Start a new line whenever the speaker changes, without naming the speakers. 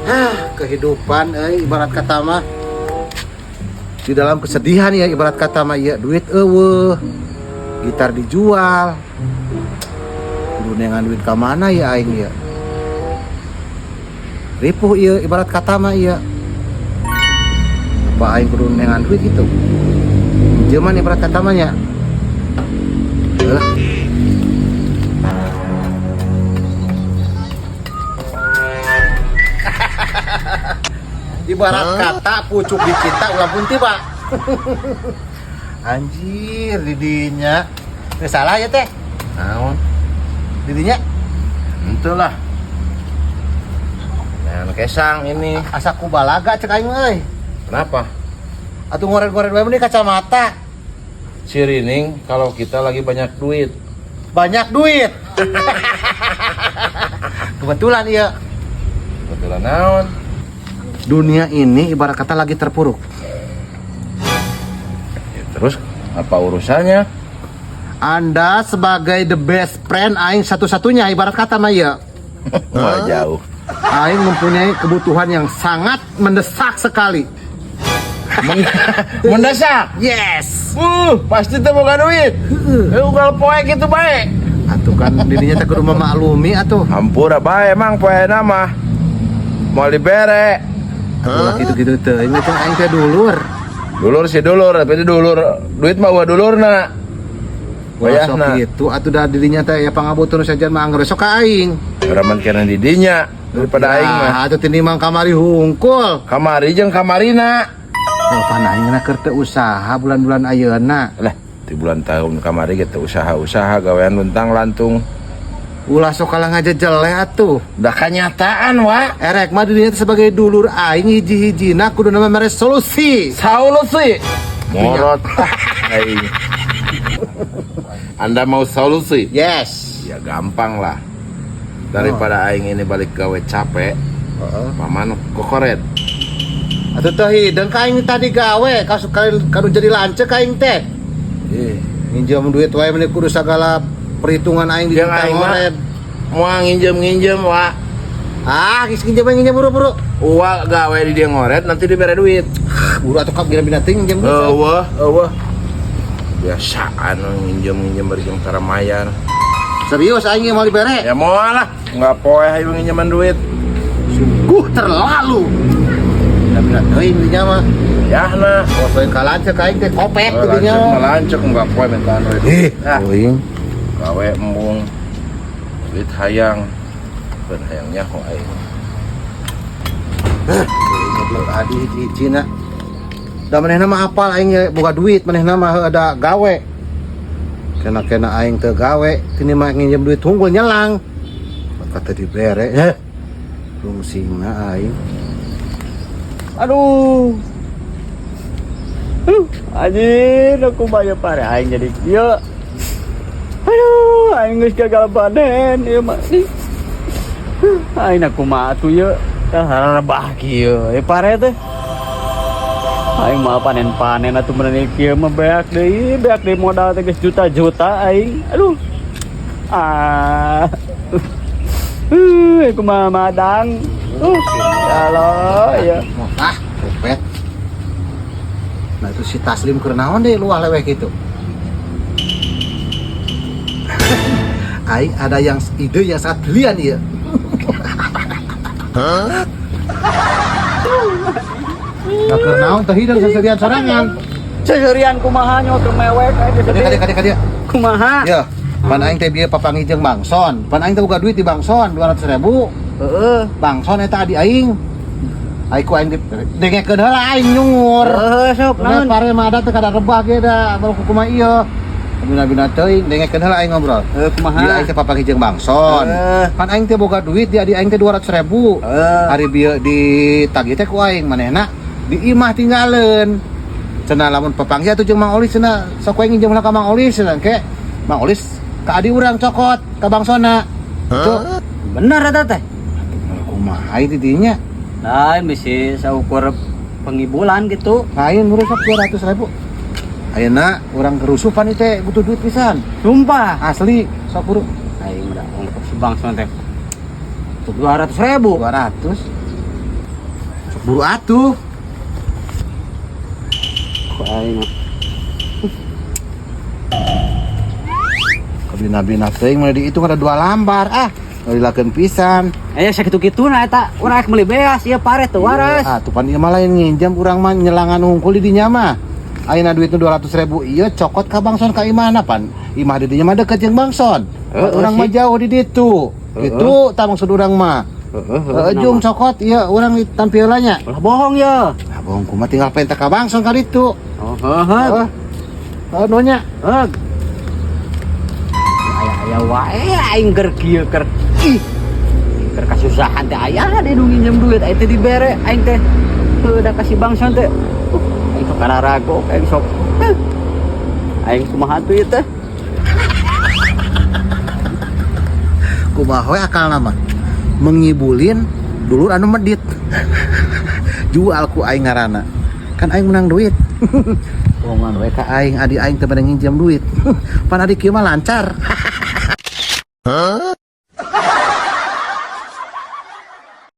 Ah, kehidupan euy, ibarat kata mah di dalam kesedihan ya, ibarat kata mah ya duit euweuh, gitar dijual. Kudu neangan duit ka mana ya aing ya? Ripuh ieu ibarat kata mah ieu. Apa aing kudu neangan duit gitu? Zaman ibarat kata mah nya. Lah. Ibarat kata pucuk dicinta ulah pun tiba. Anjir didinya. Nggak salah ya teh?
Naon?
Didinya
Itulah. Nah, kesang ini.
Asa ku balaga cek aing euy.
Kenapa?
Atuh ngoret-ngoret wae meni kacamata.
Sirining kalau kita lagi banyak duit.
Banyak duit. Kebetulan iya.
Kebetulan naon?
Dunia ini ibarat kata lagi terpuruk.
Ya, terus apa urusannya?
Anda sebagai the best friend aing satu-satunya ibarat kata mah ya.
Wah, jauh.
Aing mempunyai kebutuhan yang sangat mendesak sekali.
Mendesak.
Yes.
Pasti teu boga duit. Ugal poe gitu bae.
Atuh kan dirinya teh kudu memaklumi atuh.
Hampura bae emang poe nama. Mau dibere.
Atuh gitu-gitu teh. Ini teh aing teh dulur.
Dulur sih dulur, tapi dulur duit mah euweuh dulurna.
Ulah sok
Wayahna.
gitu atuh da dirinya teh ya pangabutuh nu sajan mah anggar sok ka aing.
Raman kena didinya daripada aing mah.
Atuh tinimbang kamari hungkul.
Kamari jeung kamarina.
Oh, pan aing na keur teu usaha bulan-bulan ayeuna.
Lah, di bulan tahun kamari gitu usaha-usaha gawean luntang lantung.
Ulah sok kalah ngajejeleh atuh.
Udah kenyataan, wa.
Erek mah dirinya teh sebagai dulur aing hiji-hijina kudu nama mere solusi.
Solusi. Morot. Aing. Anda mau solusi?
Yes.
Ya gampang lah. Daripada aing ini balik gawe capek, paman kokoret.
Atuh teh hideung ka aing tadi gawe kasus kanu jadi lanceuk ka aing teh.
Ih,
Nginjem duit wae meni kudu sagala perhitungan aing di
Jeung aing mah
ngored.
Moal nginjem-nginjem, wa.
Ah, geus nginjem nginjem buru-buru.
Uwa gawe di dia ngoret nanti dibere duit.
Buru atuh kap bina-bina teuing nginjem duit.
Eueuh, eueuh. Biasaan nginjem-nginjem bari jeung tara mayar.
Serius aing mau dibere?
Ya moal lah, nggak poe ayo nginjeman duit.
Sungguh terlalu. Bina-bina teuing dinya mah.
Yahna.
Oh, soe ka lanceuk aing teh kopek
Oh,
dinya.
lanceuk mah lanceuk nggak poe mintaan duit.
Ih,
Ah,
teuing.
gawe embung. Duit hayang. Keun hayang nyaho aing.
Goblok adi hiji-hijina. Da manehna mah apal aing ge boga duit, manehna mah heuh ada gawe. Kena-kena aing teu gawe, kini mah nginjem duit hunggul nyelang. Kata dibere, heh. Rungsingna aing.
Aduh. Aduh, anjir, aku bayar pare aing jadi kieu. Aduh, aing geus gagal panen ieu mah. Aing kumaha atuh ieu? Tah rebah kieu. Ieu pare teh. Aing mah panen-panen atuh meunang kieu mah beak deui modal teh geus juta-juta aing. Aduh. Ah. Kumaha madang. Ya Allah, ya.
Ah, kopet. Nah itu si Taslim keur naon deh luah leweh gitu. Aing ada yang ide yang sangat brilian ya. Hah? Nah, keur naon teh hideung seserian sorangan.
Seserian kumaha nyo keur mewek aing teh.
Kade kade kade.
Kumaha?
Ya, pan aing teh bieu papanggih jeung Bangson. Pan aing teh boga duit di Bangson 200.000.
Heeh.
Bangson eta adi aing. Aing ku aing dengekeun heula aing nyungur.
Heeh, sok
Naon
naon?
pare mah ada teh kada rebah ge da baru kumaha ieu. Bina-bina teuing dengekeun heula aing ngobrol.
Heeh, kumaha?
Dia aing teh papanggih jeung Bangson.
Heeh.
Pan aing teh boga duit di adi aing teh 200.000.
Heeh.
Hari bieu ditagih teh ku aing manehna di imah tinggaleun. Cenah lamun papanggih atuh jeung Mang Olis cenah sok we nginjem heula ka Mang Olis cenah ke Mang Olis ka adi urang cokot ka Bangsona. Tuh.
Bener eta teh.
Kumaha ieu didinya?
Lain bisi saukur pengibulan gitu.
Lain urang sok 200.000. Ayeuna urang kerusuhan ieu teh butuh duit pisan.
Sumpah.
Asli sok buru.
Aing udah ongkos si Bangson teh. 200 ribu.
200. Sok buru atuh.
Kok aing mah.
Kabina-bina teuing mana dihitung ada dua lambar ah. Ngalilakeun pisan.
Aya sakitu-kituna eta urang rek meuli beas ieu pare teu waras.
Ah, tuh pan ieu mah lain nginjem, urang mah nyelangan hungkul di dinya mah. Ayeuna duit nu 200 ribu ieu cokot ka Bangson ka imahna, pan. Imah di dinya mah deket jeung Bangson.
Heeh
Urang mah
sih.
jauh di ditu. Gitu tah maksud urang mah.
Heeh.
Heeh, jung cokot ieu urang ditampil nya.
Ulah bohong ya.
Nah, bohong kumaha, tinggal penta ka Bangson ka ditu.
Oh, heeh.
Heeh. Heeh, nonya.
Heeh. Aya aya wae aing keur kieu keur ih. Keur kasusahan teh aya deui nu nginjem duit, aing teh dibere, aing teh heuh da kasih Bangson teh. Aing sok kararago, aing sok. Heuh. Aing kumaha tuh ieu teh?
Kumaha we akal nama mengibulin dulur anu medit, jual ku aing ngaranna kan aing menang duit. Bohongan we ka aing, adi aing teh bade nginjem duit, pan adi kieu mah lancar.